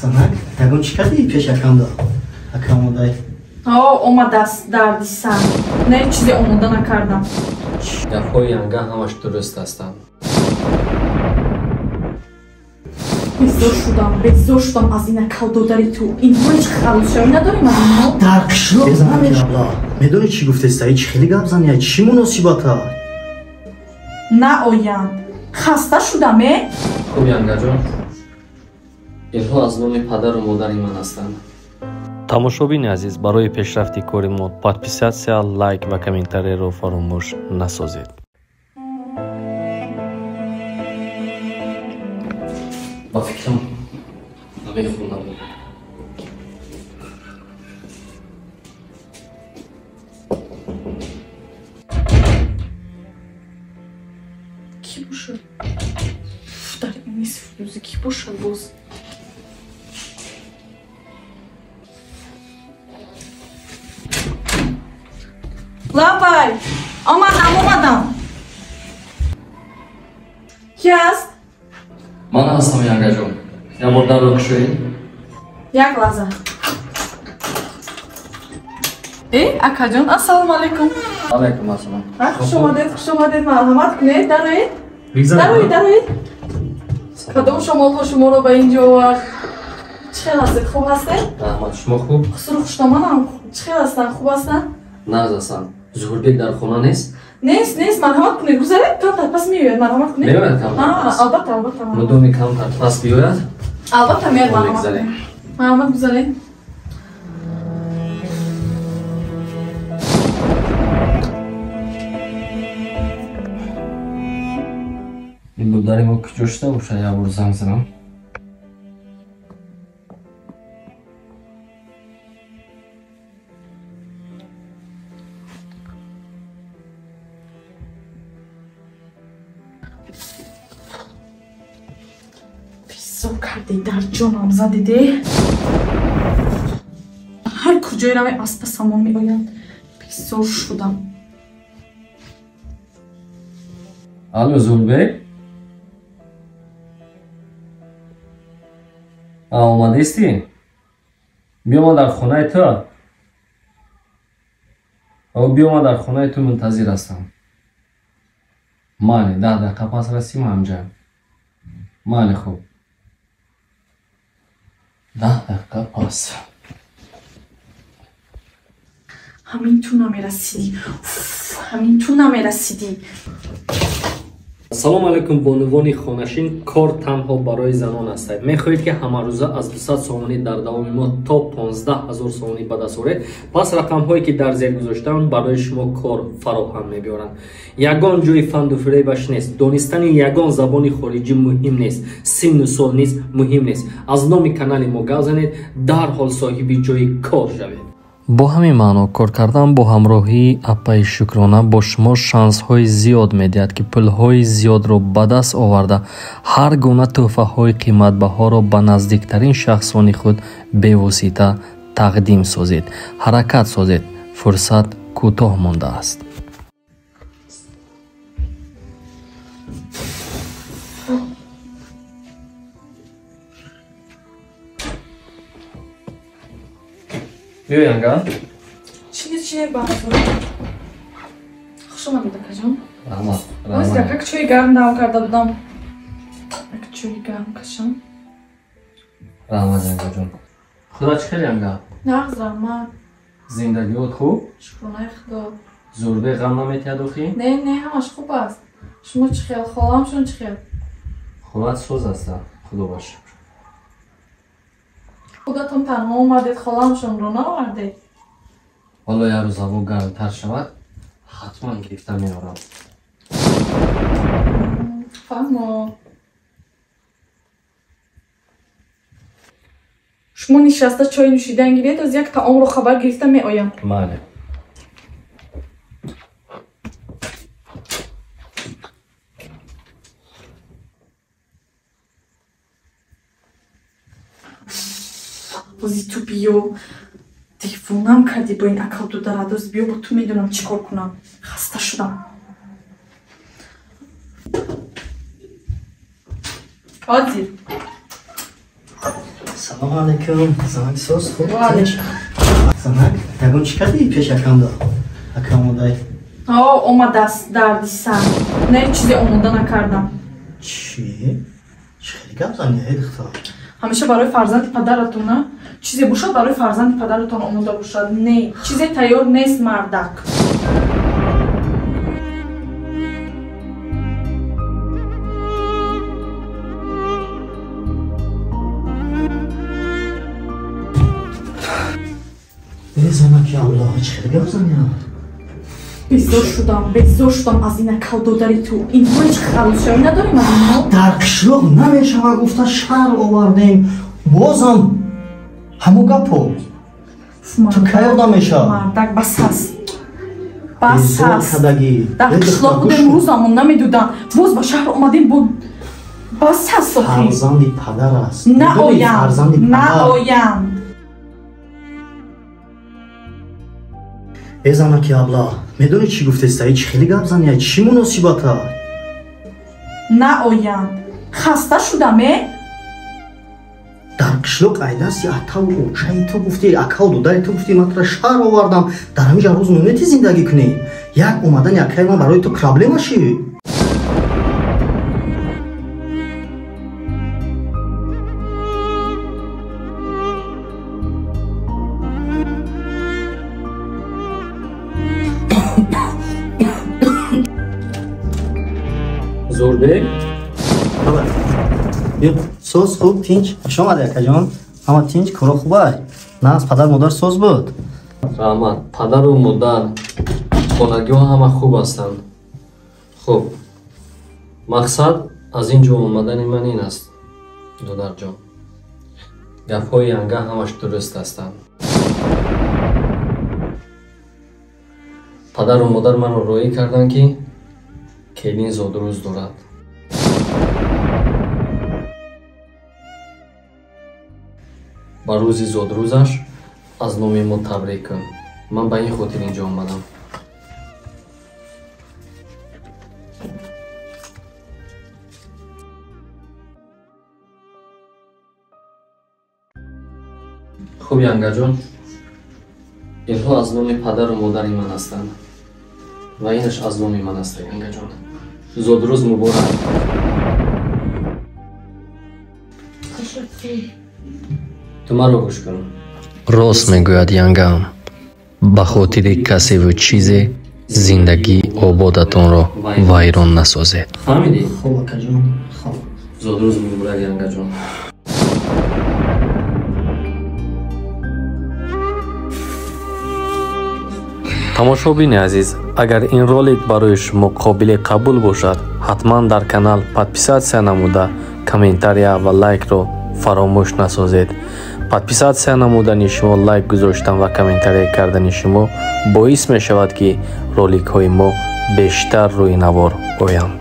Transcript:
Занак, ягон чӣ кардӣ пеш акамда? Акам омадай. О, омадааст дарди сар. Не, чизе омода накардам. Гапҳои янга ҳамаш дуруст ҳастанд. Безор шудам, безор шудам аз ин акалдодари ту. Инҳо ҳеҷ халосшавӣ надорем аз инҳо? Дар қишлоқ абла. Медонӣ чӣ гуфтеста? Ҳеҷ хеле гап занӣ, чӣ муносибата? Наоянд. Хаста шудам, э? Хуб, янгаҷон. Инҳо аз номи падару модари ман ҳастанд. Тамошобини азиз, барои пешрафти кори мо подписатсия, лайк ва комментарияро фаромӯш насозед. Ба фикрам намехондам. Кӣ бошад? Дар ин нисфи рӯзӣ кӣ бошад боз? Лабай! Омадам, омадам. Кӣ аст? Ман ҳастам, янгаҷон. Як бор дарро кушоед. Як лаҳза. Э, акаҷон, ассалому алайкум. Алайкум ассалом. Хуш омадед, хуш омадед. Марҳамат кунед, дароед. Дароед, дароед. Кадом шамолҳо шуморо ба ин ҷо овард? Чӣ хел ҳастед? Хуб ҳастед? Раҳмат, шумо хуб? Хусуру хушдоманам. Чӣ хел ҳастанд? Хуб ҳастанд? Нағз ҳастанд. Зуҳурбек дар хона нест? Нест, нест. Марҳамат кунед, гузаред, камтар пас меояд. Марҳамат кунед. Меояд камтар пас? Албатта, албатта. Мудоми камтар пас биёяд? Албатта меояд, марҳамат кунед. Марҳамат, гузаред. Ин додари мо куҷо шуда бошад? Як бор занг занам. Безор кардӣ, дар ҷонам задиде. Ҳар куҷое равем аз пасамон меоянд. Безор шудам. Алло, Зуҳурбек? Омадаистӣ? Биё, ман дар хонаи ту. Биё, ман дар хонаи ту мунтазир ҳастам. Майли, 10 дақиқа пас расим ҳамҷа. Майли, хуб. 10 дақиқа пас. Ҳамин ту намерасидӣ. Ҳамин ту намерасидӣ. Салом алайкум, бонувони хонашин. Кор танҳо барои занон аст. Мехоҳед ки ҳамарӯза аз 200 сомонӣ дар давоми моҳ то 15 000 сомонӣ ба даст оред? Пас рақамҳое ки дар зер гузоштаанд барои шумо кор фароҳам мебиёранд. Ягон ҷои фанду фиребаш нест. Донистани ягон забони хориҷӣ муҳим нест. Синну сол низ муҳим нест. Аз номи канали мо гап занед, дарҳол соҳиби ҷои кор шавед. Бо ҳамин маъно кор кардан бо ҳамроҳии аппаи Шукрона бо шумо шансҳои зиёд медиҳад, ки пулҳои зиёдро ба даст оварда ҳар гуна тӯҳфаҳои қиматбаҳоро ба наздиктарин шахсони худ бевосита тақдим созед. Ҳаракат созед, фурсат кӯтоҳ мондааст. Биё, янга. Чӣ чӣ баҳзур? Хуш омадед, акаҷон. Раҳмат. Боз як чойи гарм дам карда будам. Як чойи гарм кашам. Раҳмат, янгаҷон. Худо чӣ хел, янга? Нағз, раҳмат. Зиндагиот хуб? Шукронаи Худо. Зурбе ғам наметиҳад охӣ? Не, не, ҳамаш хуб аст. Шумо чӣ хел? Холамшон чӣ хел? Холат соз аста, Худо ба шукр. Худатон танҳо омадед, холамшонро наовардед? Ҳоло як рӯз ҳаво гармтар шавад, ҳатман гирифта меорам. Фаҳмо. Шумо нишаста чой нӯшидан гиред, аз як таомро хабар гирифта меоям. Майли. Бози ту биё. Девонам кардӣ бо ин акалдодарадоз. Биё, бо ту медонам чӣ кор кунам. Хаста шудам. Ҳозир. Салом алейкум. Занак соз хуб. Занак, ягон чӣ кардӣ пеш акамда? Акам омадай. О, омадааст дарди сар. Не, чизе омода накардам. Чӣ? Чӣ хеле гап занӣ, эй духтар? Ҳамеша барои фарзанди падаратон, на? Чизе бошад барои фарзанди падаратон омода бошад. Не, чизе тайёр нест, мардак. Эй занаки Аллоҳ, чӣ хеле гап занӣ? Безор шудам аз ина калдодари ту. Инҳо ҳеҷ халосшавӣ надорем аз инҳо? Дар қишлоқ намешава гуфта шаҳр овардем. Бозам ҳамо гапо. Ту кай одам мешава? Мардак, бас аст. Бас аст. Дар қишлоқ будем, рӯзамон намедодам. Боз ба шаҳр омадем, бас аст охи. Фарзанди падар аст. Наоянд. Наоянд. Эй занаки абла, медонӣ чӣ гуфтеста? Чӣ хеле гап занӣ? Чӣ муносибата? Наоянд. Хаста шудам, э? Дар қишлоқ айдасти атаву очаи ту гуфтӣ, акаву додари ту гуфтӣ, ман тура шаҳр овардам, дар ҳамин ҷа рӯз меметӣ зиндагӣ кунӣ. Як омадани акаи ман барои ту проблема шид. Зурбек? Соз хуб, тинч. Хуш омадӣ, акаҷон. Ҳама тинч, коро хубай? На, аз падар модар соз буд? Раҳмат. Падару модар, хонагиҳо ҳама хуб ҳастанд. Хуб, мақсад аз ин ҷо омадани ман ин аст, додарҷон. Гапҳои янга ҳамаш дуруст ҳастанд. Падару модар маро роҳӣ карданд, ки келин зодрӯз дорад. Ба рӯзи зодрӯзаш аз номи мо табрик кун. Ман ба ин хотир инҷо омадам. Хуб, янгаҷон, инҳо аз номи падару модари ман ҳастанд ва инаш аз номи ман аст, янгаҷон. Зодрӯз муборак. Ту маро гӯш кун. Рост мегӯяд янгам. Ба хотири касеву чизе зиндагии ободатонро вайрон насозед. Фаҳмидӣ? Хуб, акаҷон, хуб. Зодрӯз муборак, янгаҷон. Тамошобини азиз, агар ин ролик барои шумо қобили қабул бошад, ҳатман дар канал подписатсия намуда, комментария ва лайкро фаромӯш насозед. Подписатсия намудани шумо, лайк гузоштан ва комментария кардани шумо боис мешавад, ки роликҳои мо бештар рӯи навор оянд.